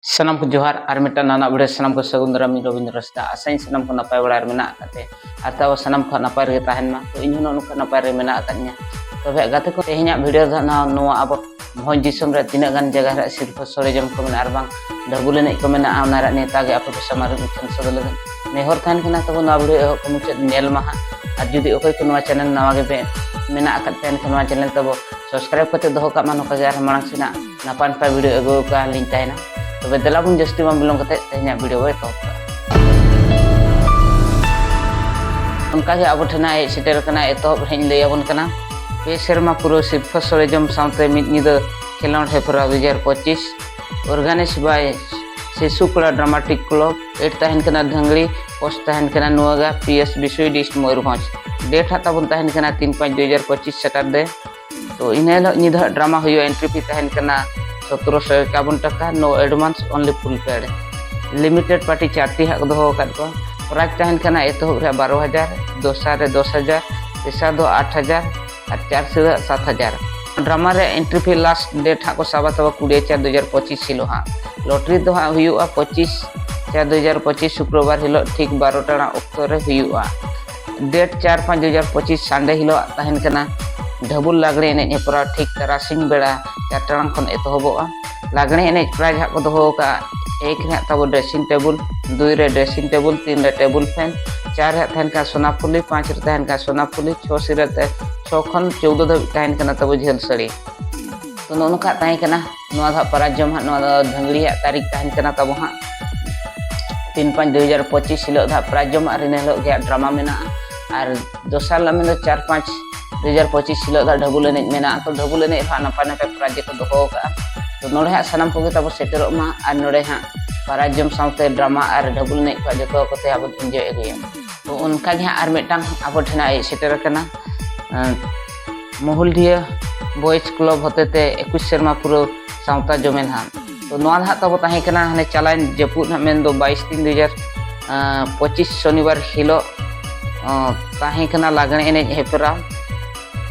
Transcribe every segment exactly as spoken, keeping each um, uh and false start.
ᱥᱟᱱᱟᱢ ᱠᱚ ᱡᱚᱦᱟᱨ, ᱟᱨ ᱢᱤᱫᱴᱟᱝ ᱱᱟᱣᱟ video ᱨᱮ ᱥᱟᱱᱟᱢ ᱠᱚ ᱥᱟᱹᱜᱩᱱ ᱫᱟᱨᱟᱢ᱾ ᱤᱧ ᱨᱚᱵᱤᱱᱫᱨᱚ ᱦᱟᱸᱥᱫᱟ᱾ ᱟᱥᱟᱧ ᱥᱟᱱᱟᱢ ᱠᱚ ᱱᱟᱯᱟᱭ ᱵᱟᱲᱟ ᱨᱮ ᱢᱮᱱᱟᱜ ᱟᱠᱟᱫ ᱯᱮ ᱟᱨ ᱛᱟᱵᱚ ᱥᱟᱱᱟᱢ ᱠᱚ ᱱᱟᱯᱟᱭ ᱨᱮᱜᱮ ᱛᱟᱦᱮᱱ ᱢᱟ᱾ ᱛᱚ ᱤᱧ ᱦᱚᱸ ᱱᱚᱜᱼᱚ ᱱᱚᱝᱠᱟ ᱱᱟᱯᱟᱭ ᱨᱮ ᱢᱮᱱᱟᱜ ᱟᱠᱟᱫᱤᱧᱟ᱾ ᱛᱚᱵᱮ ᱜᱟᱛᱮ ᱠᱚ, ᱛᱮᱦᱮᱧᱟᱜ video ᱫᱚ ᱱᱚᱣᱟ, ᱱᱚᱣᱟ ᱟᱵᱚ ᱵᱷᱚᱸᱡᱽ ᱫᱤᱥᱚᱢ ᱨᱮ ᱛᱤᱱᱟᱹᱜ ᱜᱟᱱ ᱡᱟᱭᱜᱟ ᱨᱮ ᱥᱤᱨᱯᱟᱹ ᱥᱚᱨᱮᱡᱚᱢ ᱠᱚ ᱢᱮᱱᱟᱜᱼᱟ ᱟᱨ ᱵᱟᱝ ᱰᱷᱟᱹᱵᱩ ᱮᱱᱮᱡ ᱠᱚ ᱢᱮᱱᱟᱜᱼᱟ, ᱚᱱᱟ ᱨᱮᱭᱟᱜ ᱱᱮᱣᱛᱟ ᱜᱮ ᱟᱯᱮ ᱠᱚ ᱥᱟᱢᱟᱝ ᱨᱮ ᱩᱪᱷᱟᱹᱱ ᱥᱚᱫᱚᱨ ᱞᱟᱹᱜᱤᱫ᱾ ᱱᱮᱦᱚᱨ ᱛᱟᱦᱮᱱ ᱠᱟᱱᱟ ᱛᱟᱵᱚ ᱱᱚᱣᱟ video ᱮᱦᱚᱵ ᱠᱷᱚᱱ ᱢᱩᱪᱟᱹᱫ ᱧᱮᱞ ᱢᱟ ᱦᱟᱸᱜ᱾ ᱟᱨ ᱡᱩᱫᱤ ᱚᱠᱚᱭ ᱠᱚ ᱱᱚᱣᱟ channel ᱱᱟᱣᱟ ᱜᱮ ᱯᱮ ᱢᱮᱱᱟᱜ ᱟᱠᱟᱫ ᱯᱮ, ᱮᱱᱠᱷᱟᱱ ᱱᱚᱣᱟ channel ᱛᱟᱵᱚ subscribe ᱠᱟᱛᱮ ᱫᱚᱦᱚ ᱠᱟᱜ ᱢᱟ, ᱱᱚᱝᱠᱟ ᱜᱮ ᱟᱨᱦᱚᱸ ᱢᱟᱲᱟᱝ ᱥᱮᱱᱟᱜ ᱱᱟᱯᱟᱭ ᱱᱟᱯᱟᱭ video ᱟᱹᱜᱩ ᱟᱠᱟᱫ ᱞᱤᱧ ᱛᱟᱦᱮᱱᱟ᱾ ᱛᱚᱵᱮ ᱫᱮᱞᱟ ᱵᱚᱱ ᱡᱟᱹᱥᱛᱤ ᱵᱟᱝ ᱵᱤᱞᱚᱢ ᱠᱟᱛᱮ ᱛᱮᱦᱮᱧᱟᱜ video ᱵᱚ ᱮᱛᱚᱦᱚᱵ ᱠᱟᱜᱼᱟ᱾ ᱚᱱᱠᱟ ᱜᱮ ᱟᱵᱚ ᱴᱷᱮᱱ ᱦᱮᱡ ᱥᱮᱴᱮᱨ ᱟᱠᱟᱱᱟ, ᱮᱛᱚᱦᱚᱵ ᱨᱮᱧ ᱞᱟᱹᱭ ᱟᱵᱚᱱ ᱠᱟᱱᱟ, ᱯᱮ ᱥᱮᱨᱢᱟ ᱯᱩᱨᱟᱹᱣ ᱥᱤᱨᱯᱷᱟᱹ ᱥᱚᱨᱮᱡᱚᱢ ᱥᱟᱶᱛᱮ ᱢᱤᱫ ᱧᱤᱫᱟᱹ ᱠᱷᱮᱞᱳᱸᱰ ᱦᱮᱯᱨᱟᱣ ᱫᱩ ᱦᱟᱡᱟᱨ ᱯᱚᱸᱪᱤᱥ, organized by ᱥᱤᱥᱩ ᱠᱚᱲᱟ dramatic club, date ᱛᱟᱦᱮᱱ ᱠᱟᱱᱟ ᱫᱷᱟᱝᱜᱲᱤ, post ᱛᱟᱦᱮᱱ ᱠᱟᱱᱟ ᱱᱚᱣᱟᱜᱟ, P S ᱵᱤᱥᱩᱭ, district Mayurbhanj. Date ᱦᱟᱸᱜ ᱛᱟᱵᱚᱱ ᱛᱟᱦᱮᱱ ᱠᱟᱱᱟ ᱛᱤᱱ ᱯᱟᱸᱪ ᱫᱩ ᱦᱟᱡᱟᱨ ᱯᱚᱸᱪᱤᱥ, Saturday᱾ ᱛᱚ ᱤᱱᱟᱹ ᱦᱤᱞᱳᱜ ᱧᱤᱫᱟᱹ ᱦᱟᱸᱜ drama ᱦᱩᱭᱩᱜᱼᱟ᱾ Entry fee ᱛᱟᱦᱮᱱ ᱠᱟᱱᱟ ᱥᱚᱛᱨᱚᱥᱚ ᱮᱠᱟᱵᱚᱱ ᱴᱟᱠᱟ, no advance, only full paid᱾ Limited party ᱪᱟᱨᱴᱤ ᱦᱟᱸᱜ ᱠᱚ ᱫᱚᱦᱚ ᱟᱠᱟᱫ ᱠᱚᱣᱟ᱾ Prize ᱛᱟᱦᱮᱱ ᱠᱟᱱᱟ ᱮᱛᱚᱦᱚᱵ ᱨᱮ ᱵᱟᱨᱚ ᱦᱟᱡᱟᱨ, ᱫᱚᱥᱟᱨ ᱨᱮ ᱫᱚᱥ ᱦᱟᱡᱟᱨ, ᱛᱮᱥᱟᱨ ᱫᱚ ᱟᱴ ᱦᱟᱡᱟᱨ ᱟᱨ ᱪᱟᱨ ᱥᱤᱨᱟᱹ ᱥᱟᱛ ᱦᱟᱡᱟᱨ᱾ Drama ᱨᱮ entry fee last date ᱦᱟᱸᱜ ᱠᱚ ᱥᱟᱵᱟ ᱛᱟᱵᱚ ᱠᱩᱲᱤ ᱪᱟᱨ ᱫᱩ ᱦᱟᱡᱟᱨ ᱯᱚᱸᱪᱤᱥ ᱦᱤᱞᱳᱜ ᱦᱟᱸᱜ᱾ Lottery ᱫᱚ ᱦᱟᱸᱜ ᱦᱩᱭᱩᱜᱼᱟ ᱯᱚᱸᱪᱤᱥ ᱪᱟᱨ ᱫᱩ ᱦᱟᱡᱟᱨ ᱯᱚᱸᱪᱤᱥ ᱥᱩᱠᱨᱚᱵᱟᱨ ᱦᱤᱞᱳᱜ ᱴᱷᱤᱠ ᱵᱟᱨᱚ ᱴᱟᱲᱟᱝ ᱚᱠᱛᱚ ᱨᱮ ᱦᱩᱭᱩᱜᱼᱟ᱾ Date ᱪᱟᱨ ᱯᱟᱸᱪ ᱫᱩ ᱦᱟᱡᱟᱨ ᱯᱚᱸᱪᱤᱥ Sunday ᱦᱤᱞᱳᱜ ᱛᱟᱦᱮᱱ ᱠᱟᱱᱟ ᱰᱷᱟᱹᱵᱩᱞ ᱞᱟᱜᱽᱲᱮ ᱮᱱᱮᱡ ᱦᱮᱯᱨᱟᱣ, ᱴᱷᱤᱠ ᱛᱟᱨᱟᱥᱤᱧ ᱵᱮᱲᱟ ᱪᱟᱨ ᱴᱟᱲᱟᱝ ᱠᱷᱚᱱ ᱮᱛᱚᱦᱚᱵᱚᱜᱼᱟ᱾ ᱞᱟᱜᱽᱲᱮ ᱮᱱᱮᱡ prize ᱦᱟᱸᱜ ᱠᱚ ᱫᱚᱦᱚ ᱟᱠᱟᱫᱼᱟ, ᱮᱠ ᱨᱮ ᱦᱟᱸᱜ ᱛᱟᱵᱚ dressing table, ᱫᱩᱭ ᱨᱮ dressing table, ᱛᱤᱱ ᱨᱮ table fan, ᱪᱟᱨ ᱨᱮ ᱦᱟᱸᱜ ᱛᱟᱦᱮᱱ ᱠᱟᱱᱟ ᱥᱳᱱᱟ ᱯᱷᱩᱞᱤ, ᱯᱟᱸᱪ ᱨᱮ ᱛᱟᱦᱮᱱ ᱠᱟᱱᱟ ᱥᱳᱱᱟ ᱯᱷᱩᱞᱤ, ᱪᱷᱚ ᱥᱤᱨᱟᱹ ᱛᱮ ᱪᱷᱚ ᱠᱷᱚᱱ ᱪᱳᱣᱫᱚ ᱫᱷᱟᱹᱵᱤᱡ ᱛᱟᱦᱮᱱ ᱠᱟᱱᱟ ᱛᱟᱵᱚ ᱡᱷᱟᱹᱞ ᱥᱟᱹᱲᱤ᱾ ᱛᱚ ᱱᱚᱜᱼᱚ ᱱᱚᱝᱠᱟ ᱛᱟᱦᱮᱸ ᱠᱟᱱᱟ ᱱᱚᱣᱟ ᱫᱚ ᱦᱟᱸᱜ prize ᱡᱚᱢ ᱦᱟᱸᱜ᱾ ᱱᱚᱣᱟ ᱫᱚ ᱫᱷᱟᱹᱝᱜᱲᱤ ᱦᱟᱸᱜ ᱛᱟᱹᱨᱤᱠᱷ ᱛᱟᱦᱮᱱ ᱠᱟᱱᱟ ᱛᱟᱵᱚ ᱦᱟᱸᱜ ᱛᱤᱱ ᱯᱟᱸᱪ ᱫᱩ ᱦᱟᱡᱟᱨ ᱯᱚᱸᱪᱤᱥ ᱦᱤᱞᱳᱜ ᱫᱚ ᱦᱟᱸᱜ prize ᱡᱚᱢ, ᱟᱨ ᱤᱱᱟᱹ ᱦᱤᱞᱳᱜ ᱜᱮ ᱦᱟᱸᱜ drama ᱢᱮᱱᱟᱜᱼᱟ᱾ ᱟᱨ ᱫᱚᱥᱟᱨ ᱦᱤᱞᱳᱜ ᱢᱮᱱᱫᱚ ᱪᱟᱨ ᱯᱟᱸᱪ ᱫᱩ ᱦᱟᱡᱟᱨ ᱯᱚᱸᱪᱤᱥ ᱦᱤᱞᱳᱜ ᱫᱚ ᱦᱟᱸᱜ ᱰᱷᱟᱹᱵᱩᱞ ᱮᱱᱮᱡ ᱢᱮᱱᱟᱜᱼᱟ᱾ ᱛᱚ ᱰᱷᱟᱹᱵᱩᱞ ᱮᱱᱮᱡ ᱨᱮᱦᱚᱸ ᱱᱟᱯᱟᱭ ᱱᱟᱯᱟᱭ prize ᱠᱚ ᱫᱚᱦᱚ ᱟᱠᱟᱫᱼᱟ᱾ ᱛᱚ ᱱᱚᱰᱮ ᱦᱟᱸᱜ ᱥᱟᱱᱟᱢ ᱠᱚᱜᱮ ᱛᱟᱵᱚ ᱥᱮᱴᱮᱨᱚᱜ ᱢᱟ, ᱟᱨ ᱱᱚᱰᱮ ᱦᱟᱸᱜ prize ᱡᱚᱢ ᱥᱟᱶᱛᱮ drama ᱟᱨ ᱰᱷᱟᱹᱵᱩᱞ ᱮᱱᱮᱡ ᱠᱚ ᱡᱚᱛᱚ ᱠᱚᱛᱮ ᱟᱵᱚ enjoy ᱟᱹᱜᱩᱭᱟ᱾ ᱛᱚ ᱚᱱᱠᱟ ᱜᱮ ᱦᱟᱸᱜ ᱟᱨ ᱢᱤᱫᱴᱟᱝ ᱟᱵᱚ ᱴᱷᱮᱱ ᱦᱮᱡ ᱥᱮᱴᱮᱨ ᱟᱠᱟᱱᱟ, ᱮᱸ, ᱢᱚᱦᱩᱞᱰᱤᱦᱟᱹ Boys Club ᱦᱚᱛᱮᱛᱮ ᱮᱠᱩᱥ ᱥᱮᱨᱢᱟ ᱯᱩᱨᱟᱹᱣ ᱥᱟᱶᱛᱟ ᱡᱚᱢᱮᱞ ᱦᱟᱸᱜ᱾ ᱛᱚ ᱱᱚᱣᱟ ᱫᱚ ᱦᱟᱸᱜ ᱛᱟᱵᱚ ᱛᱟᱦᱮᱸ ᱠᱟᱱᱟ ᱦᱟᱱᱮ ᱪᱟᱞᱟᱣᱮᱱ ᱡᱟᱹᱯᱩᱫ ᱦᱟᱸᱜ, ᱢᱮᱱᱫᱚ ᱵᱟᱭᱤᱥ ᱛᱤᱱ ᱫᱩ ᱦᱟᱡᱟᱨ ᱯᱚᱸᱪᱤᱥ ᱥᱚᱱᱤᱵᱟᱨ ᱦᱤᱞᱳᱜ, ᱚ, ᱛᱟᱦᱮᱸ ᱠᱟᱱᱟ ᱞᱟᱜᱽᱬᱮ ᱮᱱᱮᱡ ᱦᱮᱯᱨᱟᱣ᱾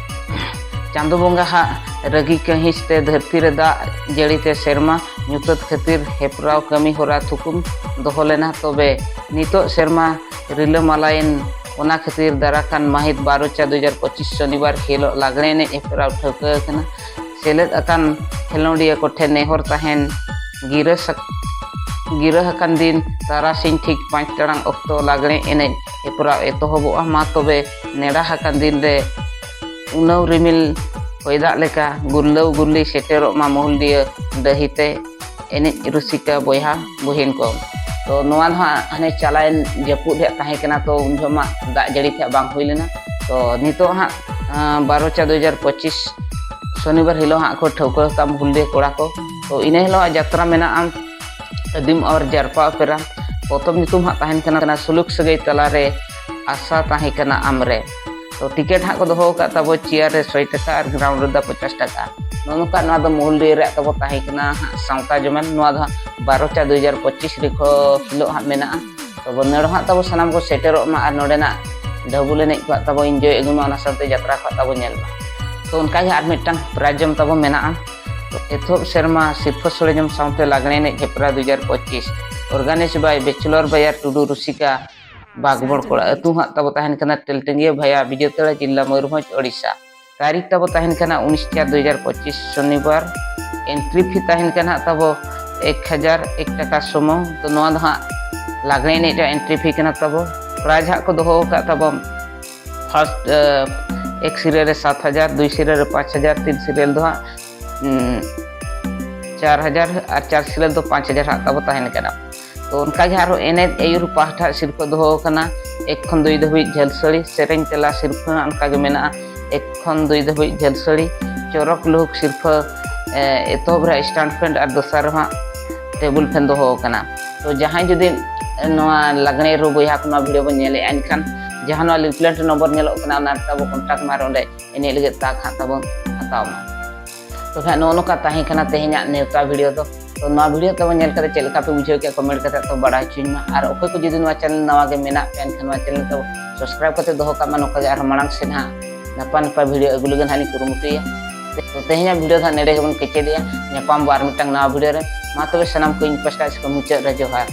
ᱪᱟᱸᱫᱳ ᱵᱚᱸᱜᱟ ᱦᱟᱸᱜ ᱨᱟᱹᱜᱤ ᱠᱟᱹᱦᱤᱥ ᱛᱮ ᱫᱷᱟᱹᱨᱛᱤ ᱨᱮ ᱫᱟᱜ ᱡᱟᱹᱲᱤ ᱛᱮ ᱥᱮᱨᱢᱟ ᱧᱩᱛᱟᱹᱛ ᱠᱷᱟᱹᱛᱤᱨ ᱦᱮᱯᱨᱟᱣ ᱠᱟᱹᱢᱤ ᱦᱚᱨᱟ ᱛᱷᱩᱠᱩᱢ ᱫᱚᱦᱚ ᱞᱮᱱᱟ᱾ ᱛᱚᱵᱮ ᱱᱤᱛᱚᱜ ᱥᱮᱨᱢᱟ ᱨᱤᱞᱟᱹᱢᱟᱞᱟᱭᱮᱱ, ᱚᱱᱟ ᱠᱷᱟᱹᱛᱤᱨ ᱫᱟᱨᱟᱠᱟᱱ ᱢᱟᱹᱦᱤᱛ ᱵᱟᱨᱚ ᱪᱟᱨ ᱫᱩ ᱦᱟᱡᱟᱨ ᱯᱚᱸᱪᱤᱥ ᱥᱚᱱᱤᱵᱟᱨ ᱦᱤᱞᱳᱜ ᱞᱟᱜᱽᱲᱮ ᱮᱱᱮᱡ ᱦᱮᱯᱨᱟᱣ ᱴᱷᱟᱹᱣᱠᱟᱹ ᱟᱠᱟᱱᱟ᱾ ᱥᱮᱞᱮᱫ ᱟᱠᱟᱱ ᱠᱷᱮᱞᱳᱰᱤᱭᱟᱹ ᱠᱚᱴᱷᱮᱱ ᱱᱮᱦᱚᱨ ᱛᱟᱦᱮᱱ, ᱜᱤᱨᱟᱹ ᱥᱟᱠ-, ᱜᱤᱨᱟᱹ ᱟᱠᱟᱱ ᱫᱤᱱ ᱛᱟᱨᱟᱥᱤᱧ ᱴᱷᱤᱠ ᱯᱟᱸᱪ ᱴᱟᱲᱟᱝ ᱚᱠᱛᱚ ᱞᱟᱜᱽᱲᱮ ᱮᱱᱮᱡ ᱦᱮᱯᱨᱟᱣ ᱮᱛᱚᱦᱚᱵᱚᱜᱼᱟ᱾ ᱢᱟ ᱛᱚᱵᱮ ᱱᱮᱰᱟ ᱟᱠᱟᱱ ᱫᱤᱱ ᱨᱮ ᱩᱱᱟᱹᱣ ᱨᱤᱢᱤᱞ ᱦᱚᱭ ᱫᱟᱜ ᱞᱮᱠᱟ ᱜᱩᱨᱞᱟᱹᱣ ᱜᱩᱨᱞᱤ ᱥᱮᱴᱮᱨᱚᱜ ᱢᱟ ᱢᱚᱦᱩᱞᱰᱤᱭᱟᱹ ᱰᱟᱹᱦᱤ ᱛᱮ ᱮᱱᱮᱡ ᱨᱩᱥᱤᱠᱟ ᱵᱚᱭᱦᱟ ᱵᱩᱦᱤᱱ ᱠᱚ᱾ ᱛᱚ ᱱᱚᱣᱟ ᱫᱚ ᱦᱟᱸᱜ ᱦᱟᱱᱮ ᱪᱟᱞᱟᱣᱮᱱ ᱡᱟᱹᱯᱩᱫ ᱨᱮᱭᱟᱜ ᱛᱟᱦᱮᱸ ᱠᱟᱱᱟ, ᱛᱚ ᱩᱱ ᱡᱚᱦᱚᱜ ᱢᱟ ᱫᱟᱜ ᱡᱟᱹᱲᱤ ᱛᱮ ᱦᱟᱸᱜ ᱵᱟᱝ ᱦᱩᱭ ᱞᱮᱱᱟ᱾ ᱛᱚ ᱱᱤᱛᱚᱜ ᱦᱟᱸᱜ, ᱟᱸ, ᱵᱟᱨᱚ ᱪᱟᱨ ᱫᱩ ᱦᱟᱡᱟᱨ ᱯᱚᱸᱪᱤᱥ ᱥᱚᱱᱤᱵᱟᱨ ᱦᱤᱞᱳᱜ ᱦᱟᱸᱜ ᱠᱚ ᱴᱷᱟᱹᱣᱠᱟᱹ ᱟᱠᱟᱫ ᱢᱚᱦᱩᱞᱰᱤᱦᱟᱹ ᱠᱚᱲᱟ ᱠᱚ᱾ ᱛᱚ ᱤᱱᱟᱹ ᱦᱤᱞᱳᱜ ᱡᱟᱛᱨᱟ ᱢᱮᱱᱟᱜᱼᱟ ᱟᱹᱫᱤᱢ ᱟᱨ ᱡᱟᱨᱯᱟ ᱚᱯᱮᱨᱟ᱾ ᱯᱚᱛᱚᱵ ᱧᱩᱛᱩᱢ ᱦᱟᱸᱜ ᱛᱟᱦᱮᱱ ᱠᱟᱱᱟ ᱥᱩᱞᱩᱠ ᱥᱟᱹᱜᱟᱹᱭ ᱛᱟᱞᱟᱨᱮ ᱟᱥᱟ ᱛᱟᱦᱮᱸ ᱠᱟᱱᱟ ᱟᱢᱨᱮ᱾ ᱛᱚ ᱴᱤᱠᱤᱴ ᱦᱟᱸᱜ ᱠᱚ ᱫᱚᱦᱚ ᱟᱠᱟᱫ ᱛᱟᱵᱚ ᱪᱮᱭᱟᱨ ᱨᱮ ᱥᱚᱭ ᱴᱟᱠᱟ ᱟᱨ ᱜᱨᱟᱣᱩᱱᱰ ᱨᱮᱫᱚ ᱯᱚᱪᱟᱥ ᱴᱟᱠᱟ᱾ ᱱᱚᱜᱼᱚ ᱱᱚᱝᱠᱟ ᱱᱚᱣᱟ ᱫᱚ ᱢᱚᱦᱩᱞᱰᱤᱦᱟᱹ ᱨᱮᱭᱟᱜ ᱛᱟᱵᱚ ᱛᱟᱦᱮᱸ ᱠᱟᱱᱟ ᱦᱟᱸᱜ ᱥᱟᱶᱛᱟ ᱡᱚᱢᱮᱞ᱾ ᱱᱚᱣᱟ ᱫᱚ ᱦᱟᱸᱜ ᱵᱟᱨᱚ ᱪᱟᱨ ᱫᱩ ᱦᱟᱡᱟᱨ ᱯᱚᱸᱪᱤᱥ ᱨᱮ ᱠᱷᱚ-, ᱦᱤᱞᱳᱜ ᱦᱟᱸᱜ ᱢᱮᱱᱟᱜᱼᱟ᱾ ᱛᱚᱵᱮ ᱱᱚᱰᱮ ᱦᱟᱸᱜ ᱛᱟᱵᱚ ᱥᱟᱱᱟᱢ ᱠᱚ ᱥᱮᱴᱮᱨᱚᱜ ᱢᱟ ᱟᱨ ᱱᱚᱰᱮᱱᱟᱜ ᱰᱷᱟᱹᱵᱩᱞ ᱮᱱᱮᱡ ᱠᱚ ᱦᱟᱸᱜ ᱛᱟᱵᱚ enjoy ᱟᱹᱜᱩᱭ ᱢᱟ, ᱚᱱᱟ ᱥᱟᱶᱛᱮ ᱡᱟᱛᱨᱟ ᱠᱚ ᱦᱟᱸᱜ ᱛᱟᱵᱚ ᱧᱮᱞ ᱢᱟ᱾ ᱛᱚ ᱚᱱᱠᱟ ᱜᱮ ᱟᱨ ᱢᱤᱫᱴᱟᱝ prize ᱡᱚᱢ ᱛᱟᱵᱚ ᱢᱮᱱᱟᱜᱼᱟ᱾ ᱛᱚ ᱮᱛᱚᱦᱚᱵ ᱥᱮᱨᱢᱟ ᱥᱤᱨᱯᱷᱟᱹ ᱥᱳᱲᱮ ᱡᱚᱢ ᱥᱟᱶᱛᱮ ᱞᱟᱜᱽᱲᱮ ᱮᱱᱮᱡ ᱦᱮᱯᱨᱟᱣ ᱫᱩ ᱦᱟᱡᱟᱨ ᱯᱚᱸᱪᱤᱥ, organized by Bachelor ᱵᱟᱭᱟᱨ ᱴᱩᱰᱩ ᱨᱩᱥᱤᱠᱟ ᱵᱟᱜᱽᱵᱚᱲ ᱠᱚᱲᱟ᱾ ᱟᱹᱛᱩ ᱦᱟᱸᱜ ᱛᱟᱵᱚ ᱛᱟᱦᱮᱱ ᱠᱟᱱᱟ ᱴᱮᱞᱴᱟᱹᱝᱜᱤᱭᱟᱹ ᱵᱷᱟᱭᱟ ᱵᱤᱡᱮᱛᱟᱲᱟ, ᱡᱤᱞᱟ ᱢᱚᱭᱩᱨᱵᱷᱚᱸᱡᱽ, ᱳᱰᱤᱥᱟ᱾ ᱛᱟᱹᱨᱤᱠᱷ ᱛᱟᱵᱚ ᱛᱟᱦᱮᱱ ᱠᱟᱱᱟ ᱩᱱᱤᱥ ᱪᱟᱨ ᱫᱩ ᱦᱟᱡᱟᱨ ᱯᱚᱸᱪᱤᱥ ᱥᱚᱱᱤᱵᱟᱨ᱾ Entry fee ᱛᱟᱦᱮᱱ ᱠᱟᱱᱟ ᱦᱟᱸᱜ ᱛᱟᱵᱚ ᱮᱠ ᱦᱟᱡᱟᱨ ᱮᱠ ᱴᱟᱠᱟ ᱥᱩᱢᱩᱝ᱾ ᱛᱚ ᱱᱚᱣᱟ ᱫᱚ ᱦᱟᱸᱜ ᱞᱟᱜᱽᱲᱮ ᱮᱱᱮᱡ ᱨᱮᱭᱟᱜ entry fee ᱠᱟᱱᱟ ᱛᱟᱵᱚ᱾ Prize ᱦᱟᱸᱜ ᱠᱚ ᱫᱚᱦᱚ ᱟᱠᱟᱫ ᱛᱟᱵᱚ first, ᱮ, ᱮᱠ ᱥᱤᱨᱟᱹ ᱨᱮ ᱥᱟᱛ ᱦᱟᱡᱟᱨ, ᱫᱩᱭ ᱥᱤᱨᱟᱹ ᱨᱮ ᱯᱟᱸᱪ ᱦᱟᱡᱟᱨ, ᱛᱤᱱ ᱥᱤᱨᱟᱹ ᱫᱚ ᱦᱟᱸᱜ, ᱩᱸ, ᱪᱟᱨ ᱦᱟᱡᱟᱨ ᱟᱨ ᱪᱟᱨ ᱥᱤᱨᱟᱹ ᱫᱚ ᱯᱟᱸᱪ ᱦᱟᱡᱟᱨ ᱦᱟᱸᱜ ᱛᱟᱵᱚ ᱛᱟᱦᱮᱱ ᱠᱟᱱᱟ᱾ ᱛᱚ ᱚᱱᱠᱟ ᱜᱮ ᱟᱨᱦᱚᱸ ᱮᱱᱮᱡ ᱟᱹᱭᱩᱨ ᱯᱟᱦᱴᱟ ᱥᱤᱨᱯᱷᱟᱹ ᱫᱚᱦᱚ ᱟᱠᱟᱱᱟ ᱮᱠ ᱠᱷᱚᱱ ᱫᱩᱭ ᱫᱷᱟᱹᱵᱤᱡ ᱡᱷᱟᱹᱞ ᱥᱟᱹᱲᱤ, ᱥᱮᱨᱮᱧ ᱛᱮᱞᱟ ᱥᱤᱨᱯᱷᱟᱹ ᱦᱚᱸ ᱚᱱᱠᱟ ᱜᱮ ᱢᱮᱱᱟᱜᱼᱟ ᱮᱠ ᱠᱷᱚᱱ ᱫᱩᱭ ᱫᱷᱟᱹᱵᱤᱡ ᱡᱷᱟᱹᱞ ᱥᱟᱹᱲᱤ, ᱪᱚᱨᱚᱠ ᱞᱩᱦᱩᱠ ᱥᱤᱨᱯᱷᱟᱹ, ᱮ, ᱮᱛᱚᱦᱚᱵ ᱨᱮ stand fan ᱟᱨ ᱫᱚᱥᱟᱨ ᱨᱮᱦᱚᱸ table fan ᱫᱚᱦᱚ ᱟᱠᱟᱱᱟ᱾ ᱛᱚ ᱡᱟᱦᱟᱸᱭ ᱡᱩᱫᱤ ᱱᱚᱣᱟ ᱞᱟᱜᱽᱲᱮ ᱨᱩ ᱵᱚᱭᱦᱟ ᱠᱚ ᱱᱚᱣᱟ video ᱵᱚᱱ ᱧᱮᱞᱮᱫᱼᱟ, ᱮᱱᱠᱷᱟᱱ ᱡᱟᱦᱟᱸ ᱱᱚᱣᱟ leaflet ᱨᱮ number ᱧᱮᱞᱚᱜ ᱠᱟᱱᱟ, ᱚᱱᱟ ᱨᱮ ᱛᱟᱵᱚ contact ᱢᱟ ᱟᱨ ᱚᱸᱰᱮ ᱮᱱᱮᱡ ᱞᱟᱹᱜᱤᱫ ᱛᱟᱠ ᱦᱟᱸᱜ ᱛᱟᱵᱚᱱ ᱦᱟᱛᱟᱣ ᱢᱟ᱾ ᱛᱚ ᱦᱟᱸᱜ ᱱᱚᱜᱼᱚ ᱱᱚᱝᱠᱟ ᱛᱟᱦᱮᱸ ᱠᱟᱱᱟ ᱛᱮᱦᱮᱧᱟᱜ ᱱᱮᱣᱛᱟ video ᱫᱚ᱾ ᱛᱚ ᱱᱚᱣᱟ video ᱛᱟᱵᱚᱱ ᱧᱮᱞ ᱠᱟᱛᱮ ᱪᱮᱫ ᱞᱮᱠᱟ ᱯᱮ ᱵᱩᱡᱷᱟᱹᱣ ᱠᱮᱫᱼᱟ, comment ᱠᱟᱛᱮ ᱛᱚ ᱵᱟᱲᱟᱭ ᱦᱚᱪᱚᱧ ᱢᱟ᱾ ᱟᱨ ᱚᱠᱚᱭ ᱠᱚ ᱡᱩᱫᱤ ᱱᱚᱣᱟ channel ᱱᱟᱣᱟ ᱜᱮ ᱢᱮᱱᱟᱜ ᱯᱮᱭᱟ, ᱮᱱᱠᱷᱟᱱ ᱱᱚᱣᱟ channel ᱛᱟᱵᱚ subscribe ᱠᱟᱛᱮ ᱫᱚᱦᱚ ᱠᱟᱜ ᱢᱟ᱾ ᱱᱚᱝᱠᱟ ᱜᱮ ᱟᱨᱦᱚᱸ ᱢᱟᱲᱟᱝ ᱥᱮᱫ ᱦᱟᱸᱜ ᱱᱟᱯᱟᱭ ᱱᱟᱯᱟᱭ video ᱟᱹᱜᱩ ᱞᱟᱹᱜᱤᱫ ᱦᱟᱸᱜ ᱞᱤᱧ ᱠᱩᱨᱩᱢᱩᱴᱩᱭᱟ᱾ ᱛᱚ ᱛᱮᱦᱮᱧᱟᱜ video ᱫᱚ ᱦᱟᱸᱜ ᱱᱚᱰᱮ ᱜᱮᱵᱚᱱ ᱠᱮᱪᱮᱫᱮᱜᱼᱟ᱾ ᱧᱟᱯᱟᱢ ᱵᱚ ᱟᱨ ᱢᱤᱫᱴᱟᱝ ᱱᱟᱣᱟ video ᱨᱮ᱾ ᱢᱟ ᱛᱚᱵᱮ ᱥᱟᱱᱟᱢ ᱠᱚ ᱤᱧ ᱯᱟᱥᱴᱟ ᱥᱮᱫ ᱠᱷᱚᱱ ᱢᱩᱪᱟᱹᱫ ᱨᱮ ᱡᱚᱦᱟᱨ᱾